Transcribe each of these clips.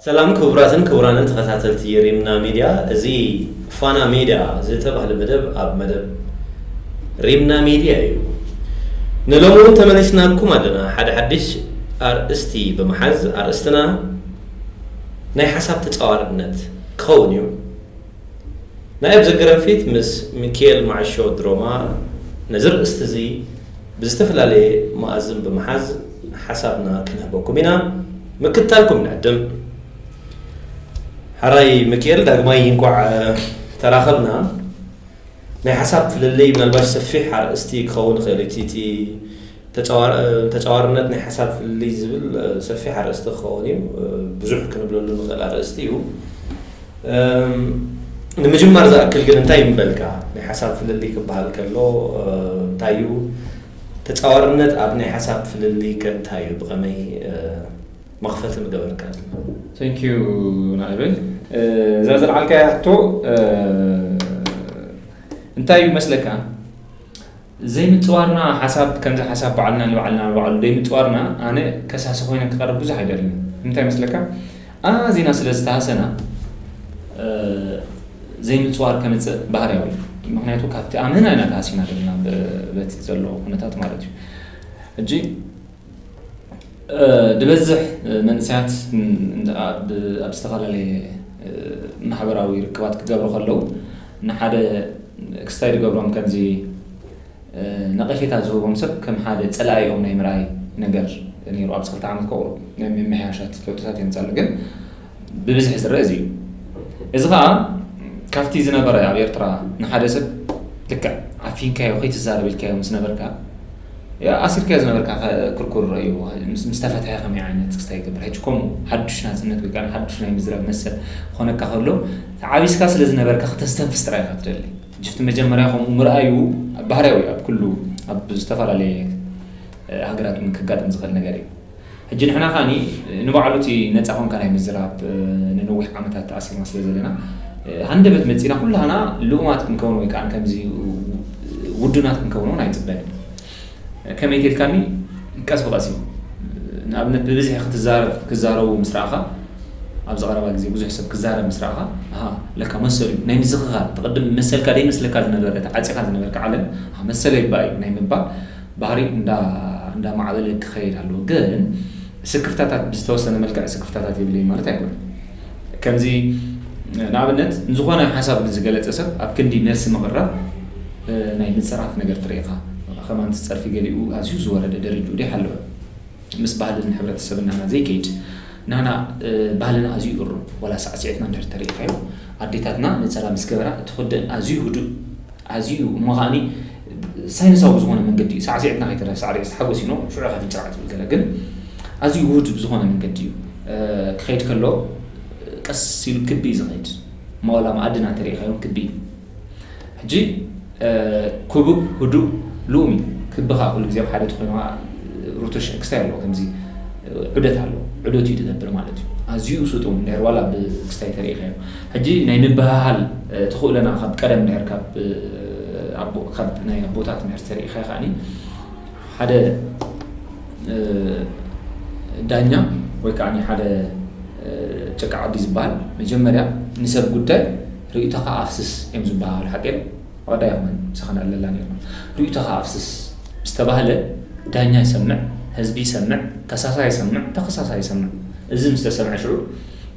ሰላም ክቡራትን ክቡራንን ተኸታተልቲ ሪምና ሚድያ፣ እዚ ፋና ሚድያ ዝተባህለ መደብ ኣብ መደብ ሪምና ሚድያ እዩ። ንሎሚ እውን ተመሊስናኩም ኣለና። ሓደ ሓድሽ ኣርእስቲ ብምሓዝ፣ ኣርእስትና ናይ ሓሳብ ተጻዋርነት ክኸውን እዩ። ናይ ኣብ ዘገረንፊት ምስ ሚኪኤል ማዕሾ ድሮማ ነዚ ርእስቲ እዚ ብዝተፈላለየ መኣዝን ብምሓዝ ሓሳብና ክንህበኩም ኢና። ምክትታልኩም ንዕድም። ሓራይ ሚኪኤል፣ ዳግማይ እንኳዕ ተራኸብና። ናይ ሓሳብ ፍልልይ ምናልባሽ ሰፊሕ ኣርእስቲ ክኸውን ይኽእል እዩ። እቲ፣ እቲ ተጻዋር-፣ ተጻዋርነት ናይ ሓሳብ ፍልልይ ዝብል፣ እ፣ ሰፊሕ ኣርእስቲ ክኸውን እዩ። እ፣ ብዙሕ ክንብለሉ ንኽእል ኣርእስቲ እዩ። እም፣ ንምጅማር ዝኣክል ግን እንታይ ምበልካ? ናይ ሓሳብ ፍልልይ ክበሃል ከሎ፣ እ፣ እንታይ እዩ? ተጻዋርነት ኣብ ናይ ሓሳብ ፍልልይ ከ እንታይ እዩ? ብኸመይ፣ እ፣ መኽፈቲ ምገበርካ? Thank you ናእብል። እ፣ እዛ ዘልዓልካያ ሕቶ፣ እ፣ እንታይ እዩ መስለካ? ዘይምጽዋርና ሓሳብ፣ ከምዚ ሓሳብ ባዕልና ንባዕልና ንባዕሉ ዘይምጽዋርና፣ ኣነ ከሳሲ ኮይነ ክቐርብ ብዙሕ ኣይደልን። እንታይ መስለካ? ኣዚና ስለ ዝተሃሰና፣ እ፣ ዘይምጽዋር ከምጽእ ባህርያዊ እዩ። ምኽንያቱ ካብቲ ኣምህና ኢና ተሃሲና ዘለና ብ-፣ በቲ ዘሎ ኩነታት ማለት እዩ። ሕጂ፣ እ፣ ዝበዝሕ መንእሰያት ን-፣ ን-፣ ኣብ፣ ኣብ ዝተፈላለየ፣ እ፣ ማሕበራዊ ርክባት ክገብሩ ከለዉ ንሓደ ክስታይ ዝገብሮም ከምዚ፣ እ፣ ነቐፌታ ዝህቦም ሰብ ከም ሓደ ጸላኢኦም ናይ ምርኣይ ነገር ነይሩ። ኣብዚ ክልተ ዓመት ከቑርብ ናይ ምምሕያሻት ለውጥታት የምጻሉ። ግን ብብዝሒ ዝረአ እዚ እዩ። እዚ ኸኣ ካብቲ ዝነበረ ኣብ ኤርትራ ንሓደ ሰብ ልክዕ ዓፊንካዮ ከይትዛረብ ኢልካዮ ምስ ነበርካ፣ ያ፣ ኣሲርካዮ ዝነበርካ ከ-፣ ክርኩር እዩ። ምስ፣ ምስ ተፈትሐ ከመይ ዓይነት ክስታይ ይገብር? ሕጂ ከምኡ ሓድሽ ናጽነት ወይ ከኣ ሓድሽ ናይ ምዝራብ መሰል ክኾነካ ከሎ፣ ተዓቢስካ ስለ ዝነበርካ ክተስተንፍስ ጥራይ ኢኻ ትደሊ። ሕጂ እቲ መጀመርያ ከምኡ ምርኣዩ ባህርያዊ እዩ ኣብ ኩሉ፣ ኣብ ዝተፈላለየ፣ እ፣ ሃገራት እውን ከጋጥም ዝኽእል ነገር እዩ። ሕጂ ንሕና ከኣኒ ንባዕሉ እቲ ነጻ ኮንካ ናይ ምዝራብ፣ እ፣ ንነዊሕ ዓመታት ተኣሲርና ስለ ዘለና፣ እ፣ ሃንደበት መጺና ኩላህና ልኡማት ክንከውን ወይ ከኣ ከምዚ ውዱናት ክንከውን እውን ኣይጽበን። ከመይ ኢልካኒ? ቀስ ብቐስ እዩ። ንኣብነት ብብዝሒ ክትዛረብ፣ ክዛረቡ ምስ ረኣኻ፣ ኣብዚ ቀረባ ግዜ ብዙሕ ሰብ ክዛረብ ምስ ረኣኻ፣ ኣሃ፣ ለካ መሰሉ እዩ። ናይ ምዝኽኻር፣ እቲ ቅድም መሰልካ ደይመስለካ ዝነበረ፣ ተዓጺኻ ዝነበርካ ዓለም፣ ኣሃ፣ መሰለይ እባ እዩ ናይ ምባል ባህሪ እንዳ-፣ እንዳማዕበለ ክኸይድ ኣለዎ። ግን ስክፍታታት ብዝተወሰነ መልክዕ ስክፍታታት የብለይ ማለት ኣይኮነን። ከምዚ ንኣብነት ንዝኾነ ሓሳብ ንዝገለጸ ሰብ ኣብ ክንዲ መልሲ ምቕራብ፣ እ፣ ናይ ምጽራፍ ነገር ትርኢ ኢኻ። ከማን እቲ ጸርፊ ገሊኡ ኣዝዩ ዝወረደ ደረጅኡ ደይሓለወ። ምስ ባህልን ሕብረተሰብን ናህና ዘይከይድ፣ ናህና፣ እ፣ ባህልና ኣዝዩ እሩም። ዋላ ሳዕስዒትና እንድሕር ተሪኢኻዮ፣ ኣዴታትና ነጸላ ምስ ገበራ እቲ ክደን ኣዝዩ ህዱእ፣ ኣዝዩ እሞ ከኣኒ ሳይንሳዊ ብዝኾነ መንገዲ እዩ። ሳዕስዒትና ከይተረፈ ሳዕሪ ዝተሓጎስ ኢኖ ሽዑ ከፍንጭራዕ ትብል ገለ፣ ግን ኣዝዩ ውሁድ ብዝኾነ መንገዲ እዩ፣ እ፣ ክኸይድ ከሎ ቀስ ኢሉ ክቢ እዩ ዝኸይድ። እሞ ዋላ መኣድና እንተሪኢኻዮ ክቢ እዩ። ሕጂ፣ እ፣ ክቡብ፣ ህዱእ፣ ልኡም እዩ። ክቢ ኸኣ ኩሉ ግዜ ኣብ ሓደ ተኾይኑ ኸኣ ሮቴሽን ክስታይ ኣለዎ፣ ከምዚ፣ እ፣ ዑደት ኣለዎ። ዑደት እዩ ዝገብር ማለት እዩ። ኣዝዩ ስጡም እንድሕር ዋላ ብክስታይ ተሪኢኻዮ። ሕጂ ናይ ምብህሃል፣ እ፣ ተኽእሎና ካብ ቀደም እንድሕር ካብ፣ እ፣ ኣቦ-፣ ካብ ናይ ኣቦታት እንድሕር ተሪኢኻዮ ከኣኒ ሓደ፣ እ፣ ዳኛ ወይ ከኣ ሓደ፣ እ፣ ጭቃ ዓዲ ዝበሃል መጀመርያ ንሰብ ጉዳይ ርእይቶኻ ኣፍስስ እዮም ዝበሃሉ፣ ሓቂ ዶ? ኣወዳይ ይኹን ምሳኻ ንዕለላ ነይርና። ርእይቶኻ ኣፍስስ ምስ ተባህለ ዳኛ ይሰምዕ፣ ህዝቢ ይሰምዕ፣ ከሳሳ ይሰምዕ፣ ተኸሳሳ ይሰምዕ። እዚ ምስ ተሰምዐ ሽዑ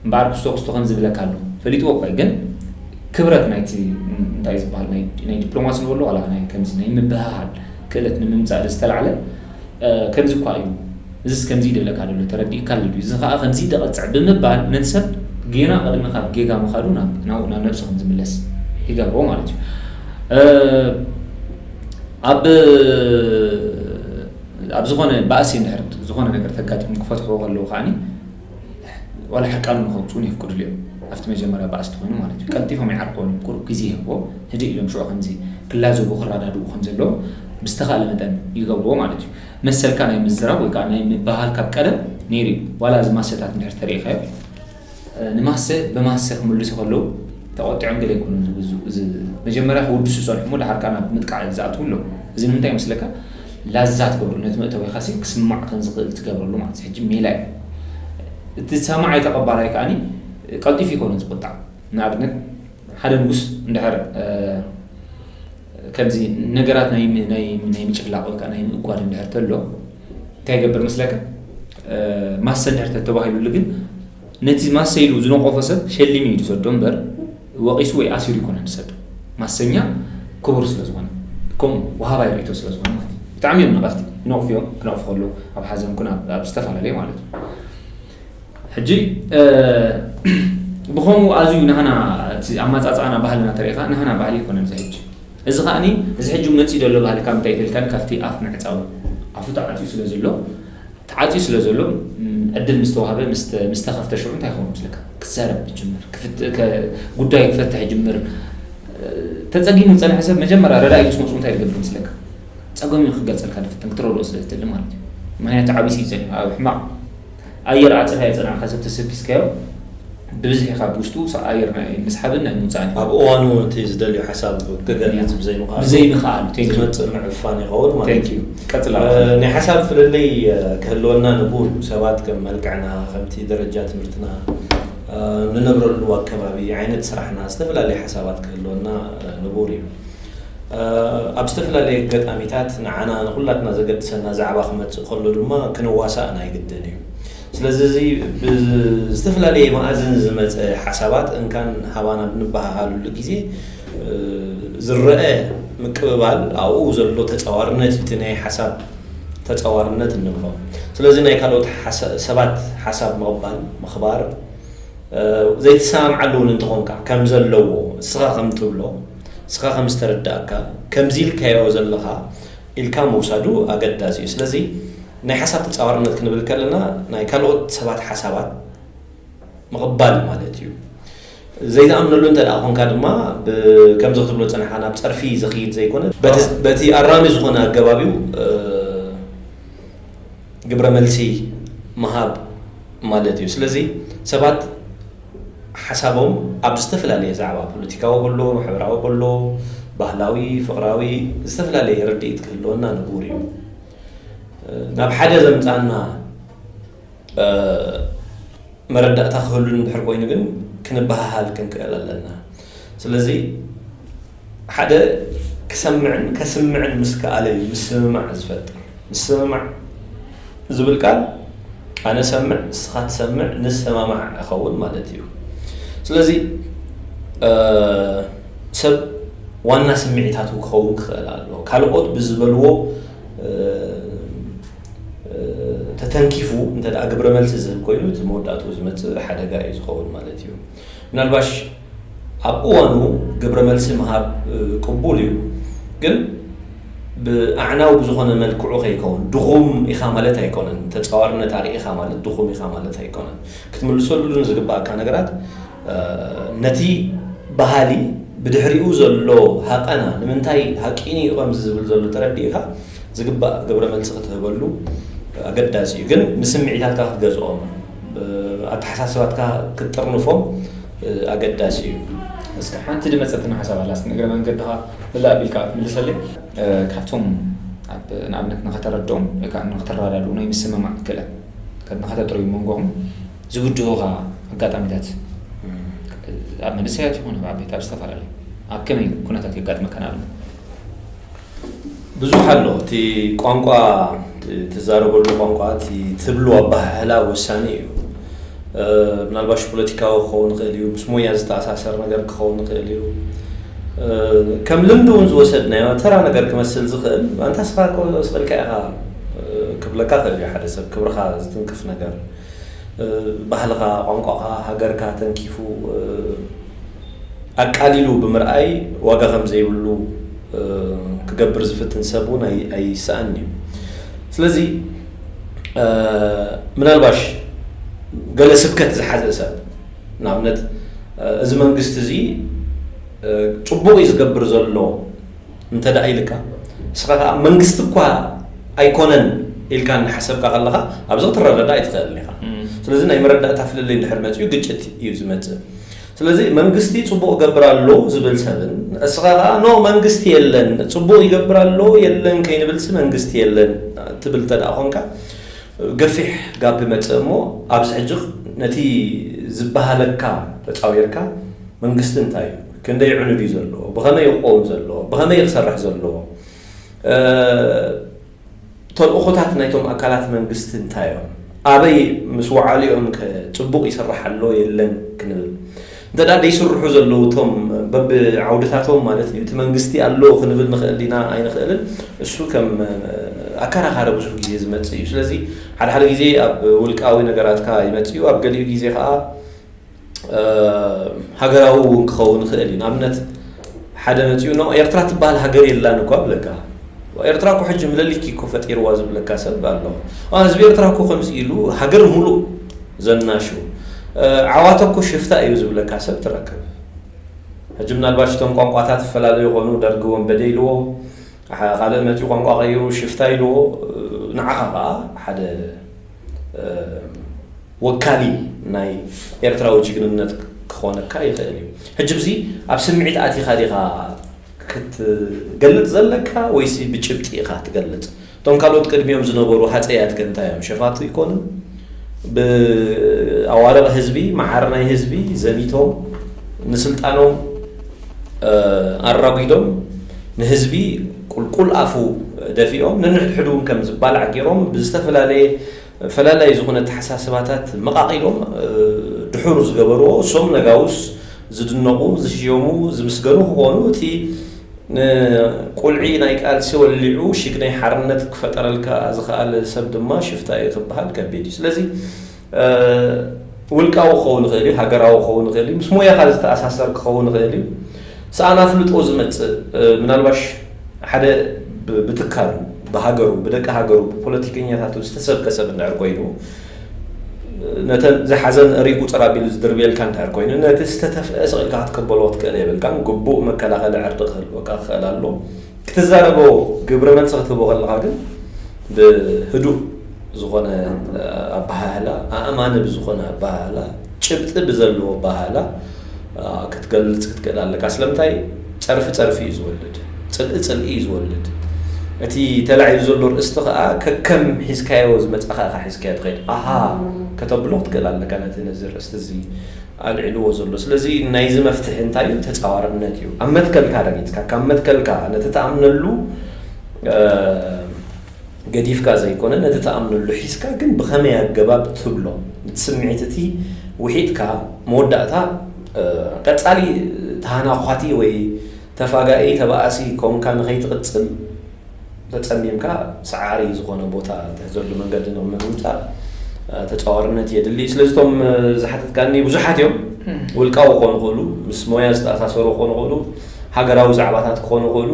እምበኣር ክስቶ ክስቶ ከም ዝብለካ ኣሎ። ፈሊጥዎ እኳ እዩ፣ ግን ክብረት ናይቲ እንታይ ዝበሃል ናይ፣ ናይ ዲፕሎማሲ ንበሎ ዋላ ናይ ከምዚ ናይ ምብህሃል ክእለት ንምምጻእ ዝተላዕለ፣ እ፣ ከምዚ እኳ እዩ፣ እዚስ ከምዚ ይደለካ ደሎ ተረዲእካ ኣሎ ድዩ? እዚ ኸኣ ከምዚ ደቐጽዕ ብምባል ነቲ ሰብ ጌና ቅድሚ ካብ ጌጋ ምኻዱ ናብ፣ ናብ፣ ናብ ነብሱ ከም ዝምለስ ይገብሮ ማለት እዩ። እ፣ ኣብ፣ ኣብ ዝኾነ ባእሲ እንድሕር ዝኾነ ነገር ተጋጢሙ ክፈትሕዎ ከለዉ ከኣኒ ዋላ ሕርቃኑ ንኸውፅኡን የፍቅዱሉ እዮም። ኣብቲ መጀመርያ ባእሲ ተኾይኑ ማለት እዩ። ቀልጢፎም ይዓርቅዎ እዮም። ቁሩብ ግዜ ይህብዎ፣ ህድእ ኢሎም ሽዑ ከምዚ ክላዘቡ ክረዳድኡ ከም ዘለዎም ብዝተኻእለ መጠን ይገብርዎ ማለት እዩ። መሰልካ ናይ ምዝራብ ወይ ከዓ ናይ ምብህሃል ካብ ቀደም ነይሩ እዩ። ዋላ እዚ ማሰታት እንድሕር ተሪኢኻዮ፣ እ፣ ንማሰ ብማሰ ክምልሱ ከለዉ ተቖጢዖም ገለ ኣይኮኑን ዝግዝኡ። እዚ መጀመርያ ክውድሱ ይጸንሑ እሞ፣ ደሓር ከኣ ናብ ምጥቃዕ ዝኣትዉ ኣለዉ። እዚ ንምንታይ ይመስለካ? ላዛ ትገብረሉ፣ ነቲ መእተዊኻሲ ክስማዕ ከም ዝኽእል ትገብረሉ ማለት እዩ። ሕጂ ሜላ እዩ። እቲ ሰማዓይ ተቐባላይ ከዓኒ ቀልጢፉ ይኮነ ዝቁጣዕ። ንኣብነት ሓደ ንጉስ እንድሕር ከምዚ ነገራት ናይ ናይ ናይ ምጭፍላቕ ወይ ከዓ ናይ ምእጓድ እንድሕር ተሎ እንታይ ይገብር መስለካ? ማሰ እንድሕር ተተባሂሉሉ ግን ነቲ ማሰ ኢሉ ዝነቆፎ ሰብ ሸሊሙ እዩ ዝሰዶ እምበር ወቒሱ ወይ ኣሲሩ ይኮነ ዝሰዶ። ማሰኛ ክቡር ስለ ዝኾነ ከም ወሃባይ ርእቶ ስለ ዝኾነ ማለት እዩ። ብጣዕሚ እዮም ነቐፍቲ፣ ይነቕፉ እዮም፣ ክነቕፉ ከለዉ ኣብ ሓዘን ኩን ኣብ ኣብ ዝተፈላለየ ማለት እዩ። ሕጂ ብኸምኡ ኣዝዩ ናህና እቲ ኣመፃፅኣና ባህልና ተሪኢኻ ናህና ባህሊ ኣይኮነን እዚ ሕጂ። እዚ ከዓኒ እዚ ሕጂ መፂኡ ዘሎ ባህሊ ካብ እንታይ ተልካን ካብቲ ኣፍ ምዕፃው ኣፉ ተዓፅዩ ስለ ዘሎ ተዓፅዩ ስለ ዘሎ ዕድል ምስ ተዋህበ ምስ ተኸፍተ ሽዑ እንታይ ይኸውን ምስልካ ክዛረብ ይጅምር ጉዳይ ክፈትሕ ይጅምር። ተፀጊሙ ዝፀንሐ ሰብ መጀመርያ ረዳኢ ምስ መፅኡ እንታይ ዝገብር ምስለካ ፀገሙ ክገልፀልካ ዝፍትን ክትረድኦ ስለ ዝትእል ማለት እዩ። ምክንያቱ ዓብሲ ይፀኒ ኣብ ሕማቕ ኣየር ዓፅኻ የፀናዕካ ሰብ ተሰኪስካዮ ብብዝሒ ካብ ውሽጡ ኣየር ናይ ምስሓብን ናይ ምውፃእን እዩ። ኣብ እዋኑ እቲ ዝደልዮ ሓሳብ ክገልፅ ብዘይምኽኣሉ ብዘይምኽኣሉ thank you። ዝመፅእ ምዕፋን ይኸውን ማለት thank እዩ። You ቀፅል። ናይ ሓሳብ ፍልልይ ክህልወና ንቡር እዩ። ሰባት ከም መልክዕና፣ ከምቲ ደረጃ ትምህርትና፣ ንነብረሉ ኣከባቢ፣ ዓይነት ስራሕና፣ ዝተፈላለዩ ሓሳባት ክህልወና ንቡር እዩ። ኣብ ዝተፈላለየ ኣጋጣሚታት ንዓና ንኹላትና ዘገድሰና ዛዕባ ክመፅእ ከሎ ድማ ክንዋሳእ ናይ ግድን እዩ። ስለዚ እዚ ብዝተፈላለየ መኣዝን ዝመፀ ሓሳባት እንካን ሃባና ብንበሃሃሉሉ ግዜ ዝረአ ምቅብባል ኣብኡ ዘሎ ተፃዋርነት እዩ። እቲ ናይ ሓሳብ ተፃዋርነት እንብሎ። ስለዚ ናይ ካልኦት ሰባት ሓሳብ ምቕባል፣ ምኽባር፣ ዘይትሰማምዓሉ እውን እንተኾንካ ከም ዘለዎ እስኻ ከም ትብሎ እስኻ ከም ዝተረዳእካ ከምዚ ኢልካዮ ዘለኻ ኢልካ ምውሳዱ ኣገዳሲ እዩ። ስለዚ ናይ ሓሳብ ተፃዋርነት ክንብል ከለና ናይ ካልኦት ሰባት ሓሳባት ምቕባል ማለት እዩ። ዘይትኣምነሉ እንተ ደኣ ኾንካ ድማ ከምዚ ክትብሎ ዝጸናሕካ ናብ ጸርፊ ዝኽይድ ዘይኮነ በቲ ኣራሚ ዝኾነ ኣገባብዩ ግብረ መልሲ ምሃብ ማለት እዩ። ስለዚ ሰባት ሓሳቦም ኣብ ዝተፈላለየ ዛዕባ ፖለቲካዊ በሎ፣ ማሕበራዊ በሎ፣ ባህላዊ፣ ፍቕራዊ ዝተፈላለየ ርድኢት ክህልወና ንቡር እዩ። ናብ ሓደ ዘምጻና መረዳእታ ክህሉን እንድሕር ኮይኑ ግን ክንበሃሃል ክንክእል ኣለና። ስለዚ ሓደ ክሰምዕን ከስምዕን ምስ ከኣለ እዩ ምስምማዕ ዝፈጥር። ምስምማዕ ዝብል ቃል ኣነ ሰምዕ፣ ንስኻ ትሰምዕ፣ ንሰማማዕ እኸውን ማለት እዩ። ስለዚ ሰብ ዋና ስምዒታቱ ክኸውን ክኽእል ኣለዎ። ካልኦት ብዝበልዎ ተተንኪፉ እንተ ደኣ ግብረ መልሲ ዝህብ ኮይኑ እቲ መወዳእትኡ ዝመፅእ ሓደጋ እዩ ዝኸውን ማለት እዩ። ምናልባሽ ኣብ እዋኑ ግብረ መልሲ ምሃብ ቅቡል እዩ፣ ግን ብኣዕናዊ ብዝኾነ መልክዑ ከይከውን ድኹም ኢኻ ማለት ኣይኮነን። ተፃዋርነት ኣርኢኻ ማለት ድኹም ኢኻ ማለት ኣይኮነን። ክትምልሰሉ ዝግባኣካ ነገራት ነቲ በሃሊ ብድሕሪኡ ዘሎ ሃቐና ንምንታይ ሃቂኒ እዩ ከምዚ ዝብል ዘሎ ተረዲእካ ዝግባእ ግብረ መልሲ ክትህበሉ ኣገዳሲ እዩ። ግን ንስምዒታትካ ክትገዝኦም ኣተሓሳስባትካ ክትጥርንፎም ኣገዳሲ እዩ። እስከ ሓንቲ ድመፀትና ሓሳብ ኣላ እስከ እግረ መንገድኻ ምልእ ኣቢልካ ክትምልሰለይ። ካብቶም ኣብ ንኣብነት ንኸተረድኦም ወይ ከዓ ንኸተረዳድኡ ናይ ምስምማዕ ክእለት ንኸተጥርዩ መንጎኹም ዝብድሁኻ ኣጋጣሚታት ኣብ መንእሰያት ይኹን ኣብ ዓበይቲ ኣብ ዝተፈላለዩ ኣብ ከመይ ኩነታት የጋጥመካ ንኣብነት? ብዙሕ ኣሎ። እቲ ቋንቋ ትዛረበሉ ቋንቋ እቲ ትብሉ ኣበሃህላ ወሳኒ እዩ። ምናልባሽ ፖለቲካዊ ክኸውን ይኽእል እዩ፣ ምስ ሞያ ዝተኣሳሰር ነገር ክኸውን ይኽእል እዩ። ከም ልምዲ እውን ዝወሰድናዮ ተራ ነገር ክመስል ዝኽእል ኣንታ ስኻ ስቕልካ ኢኻ ክብለካ ክእል እዩ ሓደ ሰብ ክብርኻ ዝትንክፍ ነገር። ባህልኻ፣ ቋንቋኻ፣ ሃገርካ ተንኪፉ ኣቃሊሉ ብምርኣይ ዋጋ ከም ዘይብሉ ክገብር ዝፍትን ሰብ እውን ኣይስኣን እዩ። ስለዚ ምናልባሽ ገለ ስብከት ዝሓዘ ሰብ ንኣብነት እዚ መንግስቲ እዚ ፅቡቕ እዩ ዝገብር ዘሎ እንተ ደኣ ኢልካ እስኻ ከዓ መንግስቲ እኳ ኣይኮነን ኢልካ እናሓሰብካ ከለኻ ኣብዚ ክትረዳዳ ኣይትኽእልን ኢኻ። ስለዚ ናይ መረዳእታ ፍልልይ እንድሕር መፅኡ ግጭት እዩ ዝመፅእ። ስለዚ መንግስቲ ፅቡቕ ገብር ኣሎ ዝብል ሰብን እስኻ ከዓ ኖ መንግስቲ የለን ፅቡቕ ይገብር ኣሎ የለን ከይንብልሲ መንግስቲ የለን ትብል እንተ ደኣ ኾንካ ገፊሕ ጋፕ ይመፅእ እሞ ኣብዚ ሕጂ ነቲ ዝበሃለካ ተጻዊርካ መንግስቲ እንታይ እዩ? ክንደይ ዕኑድ እዩ ዘለዎ? ብኸመይ እዩ ክኸውን ዘለዎ? ብኸመይ እዩ ክሰርሕ ዘለዎ? ተልእኾታት ናይቶም ኣካላት መንግስቲ እንታይ እዮም? ኣበይ ምስ ወዓሊኦም ከ ጽቡቕ ይስራሕ ኣሎ የለን ክንብል? እንተ ደኣ ደይስርሑ ዘለዉ እቶም በብዓውድታቶም ማለት እዩ፣ እቲ መንግስቲ ኣሎ ክንብል ንኽእል ዲና ኣይንኽእልን? እሱ ከም ኣከራኻሪ ብዙሕ ግዜ ዝመጽእ እዩ። ስለዚ ሓደ ሓደ ግዜ ኣብ ውልቃዊ ነገራትካ ይመጽእ እዩ፣ ኣብ ገሊኡ ግዜ ከኣ ሃገራዊ እውን ክኸውን ይኽእል እዩ። ንኣብነት ሓደ መጺኡ ኖ ኤርትራ ትበሃል ሃገር የላን እኳ ብለካ። ኤርትራ እኮ ሕጂ ምለሊክ እኮ ፈጢርዋ ዝብለካ ሰብ ኣሎ። ህዝቢ ኤርትራ እኮ ከምዚ ኢሉ ሃገር ሙሉእ ዘናሹ ዓዋተ እኮ ሽፍታ እዩ ዝብለካ ሰብ ትረክብ። ሕጂ ምናልባሽ እቶም ቋንቋታት ዝፈላለዩ ይኾኑ፣ ደርጊ ወንበደ ኢልዎ፣ ካልእ መጺኡ ቋንቋ ቀይሩ ሽፍታ ኢልዎ፣ ንዓኻ ከዓ ሓደ ወካሊ ናይ ኤርትራዊ ጅግንነት ክኾነካ ይኽእል እዩ። ሕጂ ብዚ ኣብ ስምዒት ኣቲኻ ዲኻ ክትገልጽ ዘለካ ወይሲ ብጭብጢ ኢኻ ትገልጽ? እቶም ካልኦት ቅድሚኦም ዝነበሩ ሃጸያት ከ እንታይ እዮም? ሸፋቱ ይኮኑ? ብኣዋርቕ ህዝቢ፣ መዓር ናይ ህዝቢ ዘሚቶም ንስልጣኖም ኣራጒዶም ንህዝቢ ቁልቁል ኣፉ ደፊኦም ንንሕድሕዱ እውን ከም ዝባላዕ ገይሮም ብዝተፈላለየ ፈላላይ ዝኾነ ኣተሓሳስባታት መቓቒሎም ድሑር ዝገበርዎ እሶም ነጋውስ ዝድነቑ ዝሽየሙ ዝምስገኑ ክኾኑ እቲ ንቁልዒ ናይ ቃልሲ ወሊዑ ሽግ ናይ ሓርነት ክፈጠረልካ ዝኽኣለ ሰብ ድማ ሽፍታ እዩ ክበሃል ከቢድ እዩ። ስለዚ ውልቃዊ ክኸውን ይኽእል እዩ፣ ሃገራዊ ክኸውን ይኽእል እዩ፣ ምስ ሞያኻ ዝተኣሳሰር ክኸውን ይኽእል እዩ። ሰኣን ኣፍልጦ ዝመጽእ ምናልባሽ ሓደ ብትካሉ ብሃገሩ ብደቂ ሃገሩ ብፖለቲከኛታቱ ዝተሰብከ ሰብ እንድሕር ኮይኑ ነተን ዝሓዘን ሪቁ ጸራቢሉ ዝድርብየልካ እንድሕር ኮይኑ ነቲ ዝተተፍአ ስቕ ኢልካ ክትቅበሎ ክትክእል የብልካን። ግቡእ መከላኸሊ ዕርዲ ክህልወካ ክኽእል ኣሎ። ክትዛረቦ ግብረ መልሲ ክትህቦ ከለኻ ግን ብህዱእ ዝኾነ ኣበሃህላ ኣእማኒ ብዝኾነ ኣበሃህላ ጭብጢ ብዘለዎ ኣበሃህላ ክትገልጽ ክትክእል ኣለካ። ስለምንታይ ጸርፊ ጸርፊ እዩ ዝወልድ፣ ጽልኢ ጽልኢ እዩ ዝወልድ። እቲ ተላዒሉ ዘሎ ርእስቲ ከዓ ከከም ሒዝካዮ ዝመጻኻ ኢኻ ሒዝካዮ ትኸይድ። ኣሃ ከተብሎ ክትክእል ኣለካ ነቲ ነዚ ርእስቲ እዚ ኣልዒልዎ ዘሎ። ስለዚ ናይዚ መፍትሒ እንታይ እዩ? ተጻዋርነት እዩ። ኣብ መትከልካ ረጊጽካ ካብ መትከልካ ነቲ ትኣምነሉ ገዲፍካ ዘይኮነ ነቲ ትኣምነሉ ሒዝካ ግን ብኸመይ ኣገባብ ትብሎ እቲ ስምዒት እቲ ውሒጥካ መወዳእታ ቀጻሊ ተሃናኳቲ ወይ ተፋጋኢ ተባኣሲ ኮንካ ንኸይትቕጽል ተጸሚምካ ሰዓሪ ዝኾነ ቦታ ትሕዘሉ መንገዲ ንምምጻእ ተጻዋርነት የድሊ። ስለዚ እቶም ዝሓተትካኒ ብዙሓት እዮም። ውልቃዊ ክኾኑ ይኽእሉ፣ ምስ ሞያ ዝተኣሳሰሩ ክኾኑ ይኽእሉ፣ ሃገራዊ ዛዕባታት ክኾኑ ይኽእሉ፣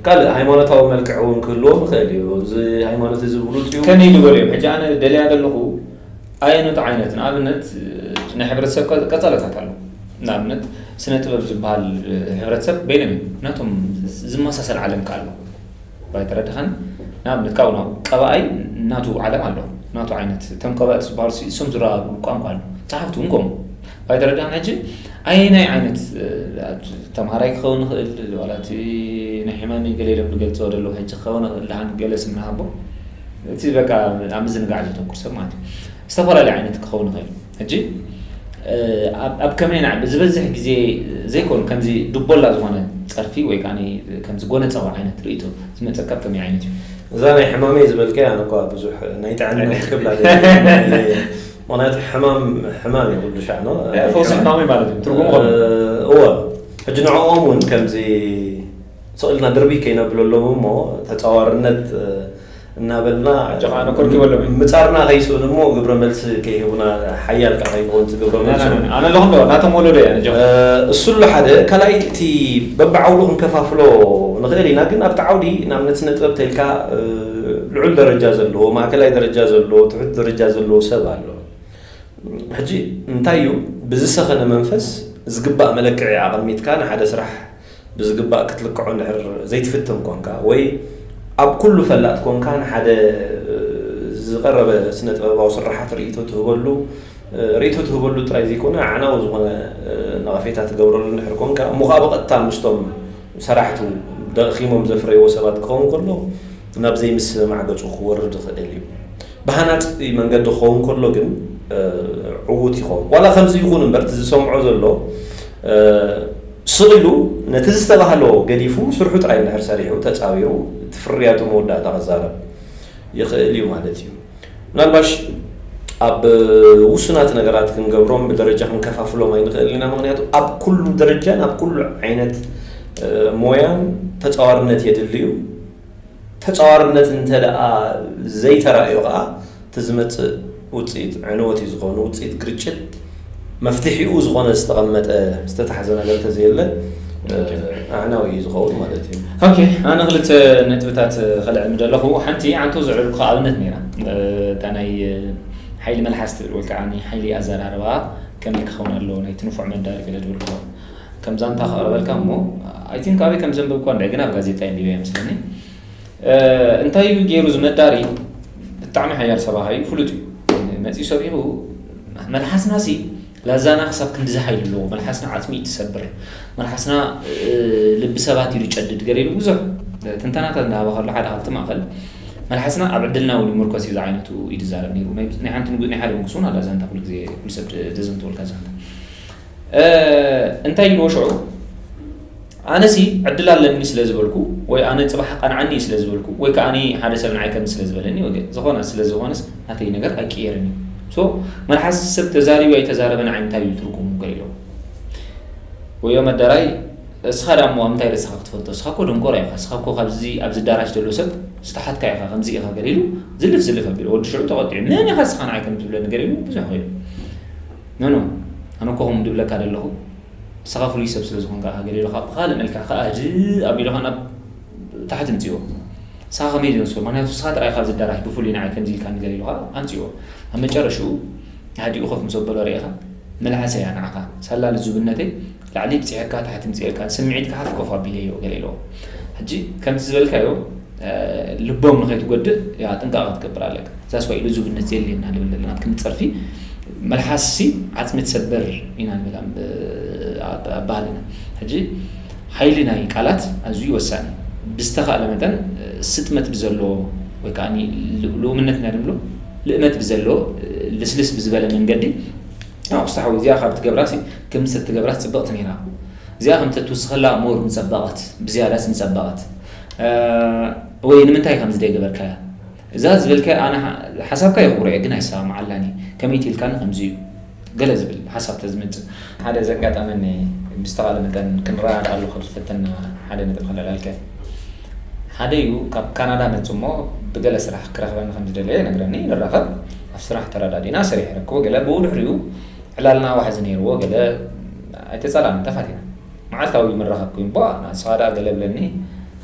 ካልእ ሃይማኖታዊ መልክዕ እውን ክህልዎም ይኽእል እዩ። እዚ ሃይማኖት እዚ ብሉፅ እዩ። ከመይ ዝበሉ እዮም? ሕጂ ኣነ ደልያ ዘለኹ ኣየኖት ዓይነት ንኣብነት ናይ ሕብረተሰብ ቀ- ቀጻለታት ኣሎ። ንኣብነት ስነ ጥበብ ዝበሃል ሕብረተሰብ በይኖም እዮም ናቶም ዝመሳሰል ዓለም ከ ኣሎ ባይ ተረድኻኒ። ንኣብነት ካብኡ ናብ ቀባኣይ ናቱ ዓለም ኣሎ ናቱ ዓይነት እቶም ቀባእቲ ዝበሃሉ ሲ- እሶም ዝረኣሉ ቋንቋ ኣሎ ጸሓፍቲ እውን ከምኡ ባይ ተረድኻኒ። ሕጂ ኣየናይ ዓይነት ተምሃራይ ክኸውን ይኽእል ዋላ እቲ ናይ ሕማመይ ገለ ኢሎም ዝገልፅዎ ዘለዉ ሕጂ ክኸውን ይኽእል ደሓን ገለ ስም ንሃቦ እቲ በቃ ኣብ ምዝንጋዕ ዘተኩር ሰብ ማለት እዩ። ዝተፈላለዩ ዓይነት ክኸውን ይኽእል እዩ። ሕጂ ኣብ ከመይ ናብ ዝበዝሕ ግዜ ዘይኮኑ ከምዚ ድቦላ ዝኾነ ፀርፊ ወይ ከዓ ከምዚ ጎነፀዋ ዓይነት ርእይቶ ዝመፀካ ከመይ ዓይነት እዩ? እዛ ናይ ሕማመይ ዝበልካያ ኣነ እኳ ብዙሕ ናይ ጥዕና ክብላ ምክንያቱ ሕማም ሕማም እዩ ኩሉ ሻዕ ነው። ፈውሲ ሕማመይ ማለት እዩ ትርጉሙ እወ። ሕጂ ንዕኦም እውን ከምዚ ስቕ ኢልና ድርቢ ከይነብለሎም እሞ ተፃዋርነት እናበልና ምፃርና ከይስእኑ እሞ ግብረ መልሲ ከይህቡና ሓያል ከዓ ከይኸውን እቲ ግብረ መልሲ ኣነ ኣለኹ ዶ ናቶም ወለዶ እያ ነጆ እሱ ኣሎ ሓደ ካልኣይ እቲ በብዓውዱ ክንከፋፍሎ ንኽእል ኢና ግን ኣብቲ ዓውዲ ንኣብነት ስነ ጥበብ ተልካ ልዑል ደረጃ ዘለዎ ማእከላይ ደረጃ ዘለዎ ትሑት ደረጃ ዘለዎ ሰብ ኣሎ ሕጂ እንታይ እዩ ብዝሰኸነ መንፈስ ዝግባእ መለክዒ ኣቐሚጥካ ንሓደ ስራሕ ብዝግባእ ክትልክዖ እንድሕር ዘይትፍትን ኮንካ ወይ ኣብ ኩሉ ፈላጥ ኮንካ ንሓደ ዝቐረበ ስነ ጥበባዊ ስራሓት ርእይቶ ትህበሉ ርእይቶ ትህበሉ ጥራይ ዘይኮነ ኣዕናዊ ዝኾነ ነቐፌታ ትገብረሉ እንድሕር ኮንካ እሞ ከዓ ብቐጥታ ምስቶም ሰራሕቱ ደኺሞም ዘፍረይዎ ሰባት ክኸውን ከሎ ናብ ዘይምስምማዕ ገፁ ክወርድ ይኽእል እዩ። ብሃናፂ መንገዲ ክኸውን ከሎ ግን ዕዉት ይኸውን። ዋላ ከምዚ ይኹን እምበር፣ እቲ ዝሰምዖ ዘሎ ስቕ ኢሉ ነቲ ዝተባህሎ ገዲፉ ስርሑ ጥራይ እንድሕር ሰሪሑ፣ ተፃዊሩ፣ እቲ ፍርያቱ መወዳእታ ክዛረብ ይኽእል እዩ ማለት እዩ። ምናልባሽ ኣብ ውሱናት ነገራት ክንገብሮም፣ ብደረጃ ክንከፋፍሎም ኣይንኽእል ኢና። ምክንያቱ ኣብ ኩሉ ደረጃን ኣብ ኩሉ ዓይነት ሞያን ተፃዋርነት የድሊ እዩ። ተፃዋርነት እንተ ደኣ ዘይተራእዮ ከዓ፣ እቲ ዝመፅእ ውፅኢት ዕንወት እዩ ዝኾኑ። ውፅኢት ግርጭት መፍትሒኡ ዝኾነ ዝተቐመጠ ዝተታሕዘ ነገር ተዘየለ ኣዕናዊ እዩ ዝኸውን ማለት እዩ። ኦኬ፣ ኣነ ክልተ ነጥብታት ከልዕል ምደለኹ። ሓንቲ ዓንቶ ዘዕልኩ ኣብነት ነይራ። እታ ናይ ሓይሊ መልሓስ ትብል ወይ ከዓ ናይ ሓይሊ ኣዘራርባ ከመይ ክኸውን ኣለዎ፣ ናይ ትንፉዕ መዳሪ ገለ ድብል ክኸውን ከም ዛንታ ከቕርበልካ እሞ፣ ኣይ ቲንክ ኣበይ ከም ዘንበብኳ እንድዒ፣ ግን ኣብ ጋዜጣ እንዲበ ይመስለኒ። እንታይ እዩ ገይሩ ዝመዳሪ? ብጣዕሚ ሓያል ሰባኻ እዩ፣ ፍሉጥ እዩ። መፂኡ ሰቢኹ፣ መልሓስና ሲ ላዛና ክሳብ ክንዲ ዝሓይል ኣለዎ። መልሓስና ዓፅሚ እዩ ትሰብር፣ መልሓስና ልቢ ሰባት እዩ ዝጨድድ ገለ ኢሉ ብዙሕ ትንተናታት እንዳሃበ ከሎ፣ ሓደ ካብቲ ማእኸል፣ መልሓስና ኣብ ዕድልና እውን ይምርኮስ እዩ ዝዓይነቱ እዩ ዝዛረብ ነይሩ። ናይ ሓንቲ ንጉ ናይ ሓደ ንጉስ እውን ኣላ ዛንታ፣ ኩሉ ግዜ ኩሉ ሰብ ዘዘንተወልካ ዛንታ። እንታይ ኢልዎ ሽዑ? ኣነሲ ዕድል ኣለኒ ስለ ዝበልኩ፣ ወይ ኣነ ፅባሕ ቀንዓኒ እዩ ስለ ዝበልኩ፣ ወይ ከዓኒ ሓደ ሰብ ንዓይ ከምዚ ስለ ዝበለኒ፣ ወይ ዝኾነ ስለ ዝኾነስ ናተይ ነገር ኣይቅየርን እዩ። ሶ፣ መልሓስ ሰብ ተዛሪቡ ኣይተዛረበ ንዓይ እንታይ እዩ ትርጉሙ? ገለ ኢልዎ። ወዮ መዳራይ፣ እስኻ ደኣ እሞ ኣብ ምንታይ ርእስኻ ክትፈልጦ? እስኻ እኮ ደንቆሮ ኢኻ። እስኻ እኮ ካብዚ ኣብዚ ኣዳራሽ ዘሎ ሰብ ዝተሓትካ ኢኻ፣ ከምዚ ኢኻ ገለ ኢሉ ዝልፍ ዝልፍ ኣቢሉ። ወዲ ሽዑ ተቖጢዑ፣ መን ኢኻ እስኻ ንዓይ ከም ትብለኒ? ገለ ኢሉ ብዙሕ ከይዱ። ኖ፣ ኖ፣ ኣነ እኮ ከምኡ ድብለካ ደለኹ፣ ንስኻ ፍሉይ ሰብ ስለ ዝኾንካ ኢኻ፣ ገለ ኢሉ ካብ ብኻልእ መልክዕ ከኣ ህድእ ኣቢሉ ኸኣ ናብ ታሕቲ ምጽእዎ። ንስኻ ከመይ ዝመስሎ? ምኽንያቱ ንስኻ ጥራይ ኢኻ ኣብዚ ኣዳራሽ ብፍሉይ ንዓይ ከምዚ ኢልካኒ፣ ገለ ኢሉ ኸኣ ኣምጽእዎ። ኣብ መጨረሽኡ ኣህዲኡ ኮፍ ምስ ኣበሎ ርኢኻ፣ መልሓሰይ እያ ንዓኻ፣ ሳላ ልዙብነተይ ላዕሊ ብጺሐካ ታሕቲ ምጽእካ፣ ስምዒትካ ሓፍ ኮፍ ኣቢለዮ፣ ገለ ኢልዎ። ሕጂ ከምቲ ዝበልካዮ፣ ልቦም ንኸይትጎድእ፣ ያ፣ ጥንቃቐ ክትገብር ኣለካ። እዛ ስዋ ኢሉ ዙብነት የድልየና ንብል ዘለና። ኣብ ክንዲ ጸርፊ፣ መልሓስሲ ዓጽሚ ትሰብር ኢና ንብል ኣብ፣ ኣብ፣ ኣብ ባህልና። ሕጂ፣ ሓይሊ ናይ ቃላት ኣዝዩ ወሳኒ። ብዝተኻእለ መጠን፣ ስጥመት ብዘለዎ፣ ወይ ከኣ ል-፣ ልኡምነት ኢና ንብሎ፣ ልእመት ብዘለዎ፣ ልስልስ ብዝበለ መንገዲ፣ ኣቑስታ ሓወይ፣ እዚኣ ካብ ትገብራሲ፣ ከምዚ ተትገብራስ ጽብቕቲ ነይራ። እዚኣ ከም ተትውስኸላ ሞር ምጸበቐት፣ ብዝያዳስ ምጸበቐት። እ፣ ወይ ንምንታይ ከምዚ ዘይገበርካያ? እዛ ዝበልካያ ኣነ ሓ-፣ ሓሳብካ የኽብሮ እየ፣ ግን ኣይሰማማዓላን እየ። ከመይ ትልካኒ ከምዚ እዩ? ገለ ዝብል ሓሳብ ተዝመጽእ። ሓደ ዘጋጠመኒ፣ ብዝተኻእለ መጠን ክንረዳድኣሉ ካብ ዝፈተና ሓደ ነጥቢ ከለዕለልካ እየ። ሓደ እዩ፣ ካብ ካናዳ መጽእ እሞ ብገለ ስራሕ ክረኽበኒ ከም ዝደለየ ይነግረኒ፣ ንራኸብ፣ ኣብ ስራሕ ተረዳዲእና፣ ሰሪሐ ረክቦ፣ ገለ ብኡ ድሕሪኡ ዕላልና ዋሕዚ ነይርዎ፣ ገለ ኣይተጸላእናን፣ ተፋቲና። መዓልታዊ ምርኻብ ኮይኑ፣ "ቧ፣ ንስኻ ደኣ ገለ ብለኒ፣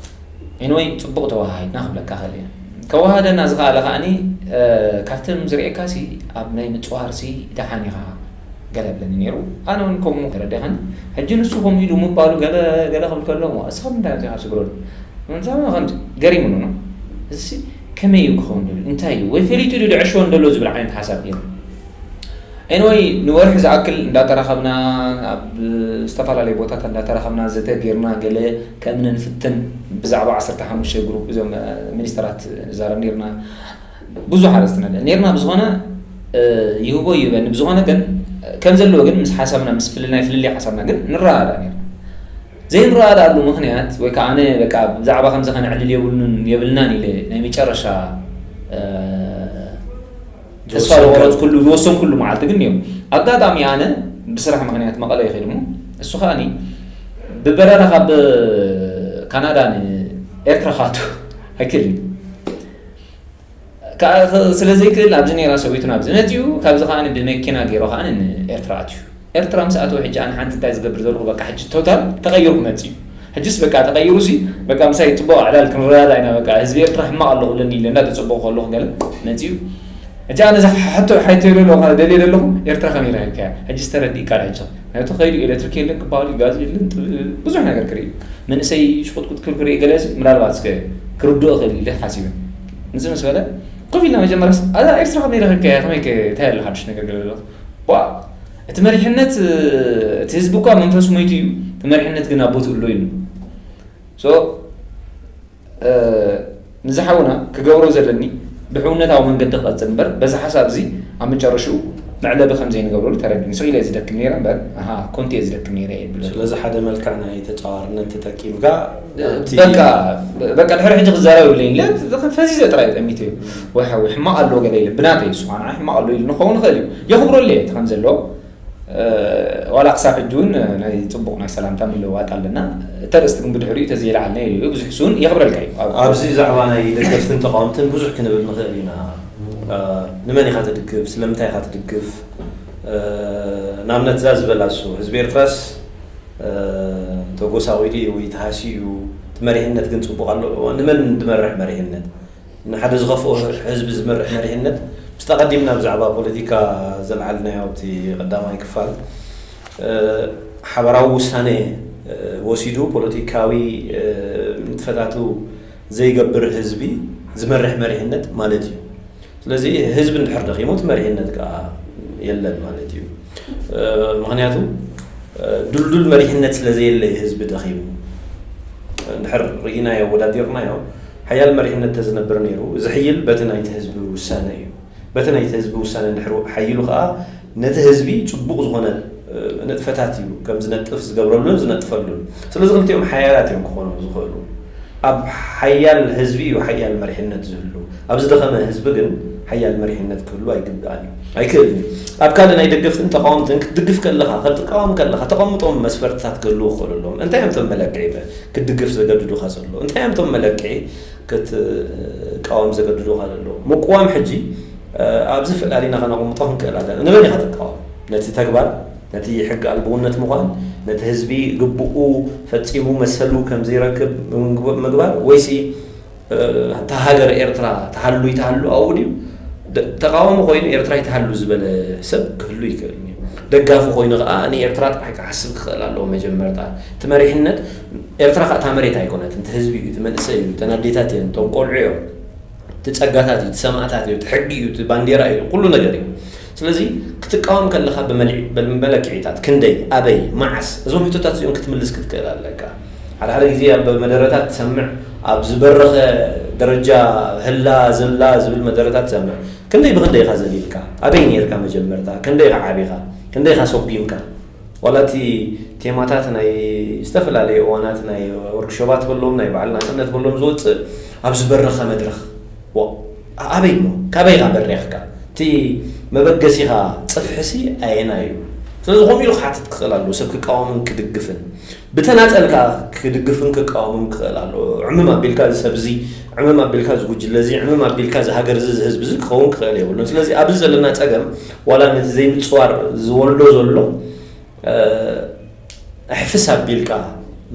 ኤኒወይ፣ ጽቡቕ ተወሃሂድና ክብለካ እኽእል እየ። ከወሃህደና ዝኸኣለ ከኣኒ፣ እ፣ ካብቲ ዝርእየካሲ ኣብ ናይ ምጽዋርሲ ደሓን ኢኻ፣ ገለ ብለኒ ነይሩ። ኣነ እውን ከምኡ ተረዲእካኒ። ሕጂ ንሱ ከምኡ ኢሉ ምባሉ ገለ፣ ገለ ክብል ከሎ፣ እሞ እስኻ እንታይ መጺኻ ትስግረሉ?" ምንታማ ከምዚ ገሪሙኒ ነው። እዚሲ ከመይ እዩ ክኸውን ደልዩ? እንታይ እዩ? ወይ ፈሊጡ ድዩ ድዕሽዎ እንደሎ ዝብል ዓይነት ሓሳብ ገይሩ። ኤኒወይ፣ ንወርሒ ዝኣክል እንዳተራኸብና፣ ኣብ ዝተፈላለዩ ቦታት እንዳተራኸብና፣ ዘተ ጌርና፣ ገለ ከም ነንፍትን ብዛዕባ ዓሰርተ ሓሙሽተ ግሩፕ እዞም፣ እ፣ ሚኒስተራት ንዛረብ ኔርና። ብዙሕ ኣርእስቲ ነለ-፣ ኔርና። ብዝኾነ፣ እ፣ ይህቦ ይህበኒ። ብዝኾነ ግን፣ ከም ዘለዎ ግን ምስ ሓሳብና፣ ምስ ፍልል-፣ ናይ ፍልልይ ሓሳብና ግን ንረዳዳእ ኔርና። ዘይንረዳዳኣሉ ምኽንያት፣ ወይ ከኣ ኣነ በቃ ብዛዕባ ከምዚ ከነዕልል የብሉን፣ የብልናን ኢለ ናይ መጨረሻ፣ እ፣ ተስፋ ዝወሰንካሉ። ዝቆረጽኩሉ፣ ዝወሰንኩሉ መዓልቲ ግን ነይሩ። ኣጋጣሚ ኣነ ብስራሕ ምኽንያት መቐለ ይኸይድ እሞ፣ እሱ ከኣኒ ብበረራ ካብ ካናዳ ንኤርትራ ክኣቱ ኣይክእልን። ከኣ ስለ ዘይክእል ኣብዚ ነይራ ሰበይቱ ናብዚ መጺኡ፣ ካብዚ ከኣ ብመኪና ገይሩ ከኣ ንኤርትራ ኣትዩ። ኤርትራ ምስ ኣተወ ሕጂ ኣነ ሓንቲ እንታይ ዝገብር ዘለኹ፣ በቃ ሕጂ ቶታል ተቐይሩ ክመጽእ እዩ። ሕጂስ በቃ ተቐይሩሲ፣ በቃ ምሳይ ጽቡቕ ዕላል ክንረዳዳእ ኢና፣ በቃ ህዝቢ ኤርትራ ሕማቕ ኣሎ ክብለኒ ኢለ እንዳተጸበኹ ከለኹ ገለ መጺኡ። ሕጂ ኣነ እዛ ሕቶ ሓይተዮ ዘለኹ፣ ደልየ ዘለኹ፣ ኤርትራ ከመይ ረኺብካያ? ሕጂስ ተረዲእካ ዶ ሕጂ? ናይቲ ከይዱ ኤሌክትሪክ የለን ክበሃል እዩ፣ ጋዝ የለን፣ ጥ-፣ ብዙሕ ነገር ክርኢ እዩ። መንእሰይ ሽቁጥቁጥ ክብል ክርኢ ገለ ምናልባት እስከ ክርድኦ ክእል ኢለ ሓሲበ። እዚ ምስ በለ፣ ኮፍ ኢልና መጀመርያስ፣ ኣዛ ኤርትራ ከመይ ረኺብካያ? ከመይ ከ-፣ እንታይ ኣሎ ሓድሽ ነገር ገለ ኣሎ? ዋ፣ እቲ መሪሕነት፣ እቲ ህዝቢ እኳ መንፈሱ ሞይቱ እዩ፣ እቲ መሪሕነት ግን ኣብ ቦትኡ ኣሎ ኢሉ። ሶ፣ እ፣ ንዝሓውና ክገብሮ ዘለኒ፣ ብሕውነታዊ መንገዲ ክቐጽል እምበር፣ በዚ ሓሳብ እዚ ኣብ መጨረሽኡ መዕለቢ ከም ዘይንገብረሉ ተረዲኒ። ስቕ ኢለ እየ ዝደክም ነይረ እምበር፣ ኣሃ፣ ኮንቲ እየ ዝደክም ነይረ እየ ብሎ። ስለዚ ሓደ መልክዕ ናይ ተጻዋርነት ተጠቂምካ ኣብቲ በቃ በቃ ድሕሪ ሕጂ ክዛረብ የብለይን ኢለ ፈዚዘ ጥራይ ጠሚተ እዩ። ወይ ሓዊ ሕማቕ ኣለዎ ገለ ኢለ ብናተይ እሱ ንዓይ ሕማቕ ኣለዎ ኢሉ ንኸውን ይኽእል እዩ። የኽብረሉ እየ እቲ ከም ዘለዎ ዋላ ክሳብ ሕጂ እውን ናይ ፅቡቕ ናይ ሰላምታ ምልውዋጥ ኣለና። እቲ ኣርእስቲ ግን ብድሕሪኡ ተዘይለዓልና ኢሉ እዩ። ብዙሕ እሱ እውን የኽብረልካ እዩ። ኣብ- ኣብዚ ዛዕባ ናይ ደገፍትን ተቃወምትን ብዙሕ ክንብል ንኽእል ኢና። እ፣ ንመን ኢኻ ትድግፍ? ስለምንታይ ኢኻ ትድግፍ? እ፣ ንኣብነት እዛ ዝበላ እሱ ህዝቢ ኤርትራስ እ፣ ተጎሳቒሉ እዩ ወይ ተሃስዩ እዩ። እቲ መሪሕነት ግን ጽቡቕ ኣሎ። ንመን ዝመርሕ መሪሕነት? ንሓደ ዝኸፍኦ ህዝቢ ዝመርሕ መሪሕነት ምስቲ ኣቐዲምና ብዛዕባ ፖለቲካ ዘልዓልናዮ ኣብቲ ቀዳማይ ክፋል እ፣ ሓባራዊ ውሳነ እ፣ ወሲዱ ፖለቲካዊ እ፣ ንጥፈታቱ ዘይገብር ህዝቢ ዝመርሕ መሪሕነት ማለት እዩ። ስለዚ ህዝቢ እንድሕር ደኺሙ እቲ መሪሕነት ከዓ የለን ማለት እዩ። እ፣ ምኽንያቱ እ፣ ድልዱል መሪሕነት ስለ ዘየለ እዩ ህዝቢ ደኺሙ። እንድሕር ርኢናዮ ኣወዳዲርናዮ ሓያል መሪሕነት ተዝነብር ነይሩ ዝሕይል በቲ ናይቲ ህዝቢ ውሳነ እዩ። በቲ ናይቲ ህዝቢ ውሳነ እንድሕር ሓይሉ ከዓ ነቲ ህዝቢ ፅቡቕ ዝኾነ እ፣ ንጥፈታት እዩ ከም ዝነጥፍ ዝገብረሉን ዝነጥፈሉን። ስለዚ ክልቲኦም ሓያላት እዮም ክኾኑ ዝኽእሉ። ኣብ ሓያል ህዝቢ እዩ ሓያል መሪሕነት ዝህሉ። ኣብ ዝደኸመ ህዝቢ ግን ሓያል መሪሕነት ክህሉ ኣይግብኣን እዩ። ኣይክእልን እዩ። ኣብ ካልእ ናይ ደገፍትን ተቃወምትን ክትድግፍ ከለኻ፣ ክትቃወም ከለኻ ተቐምጦም መስፈርትታት ክህልዉ ክኽእሉ ኣለዎም። እንታይ እዮም እቶም መለክዒ ክትድግፍ ዘገድዱኻ ዘሎ? እንታይ እዮም እቶም መለክዒ ክትቃወም ዘገድዱኻ ዘሎ? ምቅዋም ሕጂ እ፣ ኣብዚ ፈላሊና ከነቕምጦ ክንክእል ኣለና። ንመን ኢኻ ትቃወም? ነቲ ተግባር፣ ነቲ ሕጊ ኣልቦነት ምዃን፣ ነቲ ህዝቢ ግብኡ ፈጺሙ መሰሉ ከም ዘይረክብ ምግባር ወይሲ እ፣ እታ ሃገር ኤርትራ ትሃሉ ይትሃሉ ኣብኡ ድዩ? ደ- ተቃዋሚ ኮይኑ ኤርትራ ይትሃሉ ዝበለ ሰብ ክህሉ ይክእል እዩ። ደጋፊ ኮይኑ ከዓ ንኤርትራ ጥራሕ ክሓስብ ክኽእል ኣለዎ። መጀመርታ እቲ መሪሕነት ኤርትራ ከዓ እታ መሬት ኣይኮነትን፣ እቲ ህዝቢ እዩ፣ እቲ መንእሰይ እዩ፣ እተን ኣዴታት እየን፣ እቶም ቆልዑ እዮም፣ እቲ ጸጋታት እዩ፣ እቲ ሰማእታት እዩ፣ እቲ ሕጊ እዩ፣ እቲ ባንዴራ እዩ፣ ኩሉ ነገር እዩ። ስለዚ ክትቃወም ከለኻ ብመልዕ- ብመለክዒታት ክንደይ፣ ኣበይ፣ መዓስ፣ እዞም ሕቶታት እዚኦም ክትምልስ ክትክእል ኣለካ። ሓደ ሓደ ግዜ ኣብ መደረታት ትሰምዕ፣ ኣብ ዝበረኸ ደረጃ ህላ ዘላ ዝብል መደረታት ትሰምዕ። ክንደይ ብክንደይ ኢኻ ዘሊልካ? ኣበይ ነይርካ መጀመርታ? ክንደይ ኢኻ ዓቢኻ? ክንደይ ኢኻ ሰጉምካ? ዋላ እቲ ቴማታት ናይ ዝተፈላለዩ እዋናት ናይ ወርክሾባት በሎም ናይ በዓል ናጽነት በሎም ዝወፅእ ኣብ ዝበረኸ መድረኽ ዋ፣ ኣበይ እሞ ካበይ ኢኻ በሪኽካ? እቲ መበገሲኻ ጽፍሕሲ ኣየና እዩ? ስለዚ ከምኡ ኢሉ ክሓትት ክኽእል ኣለዎ ሰብ ክቃወምን ክድግፍን። ብተናጸል ከኣ ክድግፍን ክቃወምን ክኽእል ኣለዎ። ዕምም ኣቢልካ እዚ ሰብ እዚ፣ ዕምም ኣቢልካ እዚ ጉጅለ እዚ፣ ዕምም ኣቢልካ እዚ ሃገር እዚ፣ እዚ ህዝቢ እዚ ክኸውን ክኽእል የብሉን። ስለዚ ኣብዚ ዘለና ጸገም ዋላ ነቲ ዘይምጽዋር ዝወልዶ ዘሎ እ፣ ሕፍስ ኣቢልካ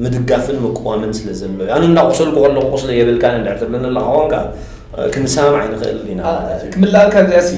ምድጋፍን ምቅዋምን ስለ ዘሎ እዩ። ኣነ እንዳቆሰልኩ ከለኹ ቁስለ የብልካን እንድሕር ትብለኒ ኣለኻ ኮንካ እ፣ ክንሰማማዕ ኣይንኽእል ኢና ማለት እዩ። ክምልኣልካ እዚኣሲ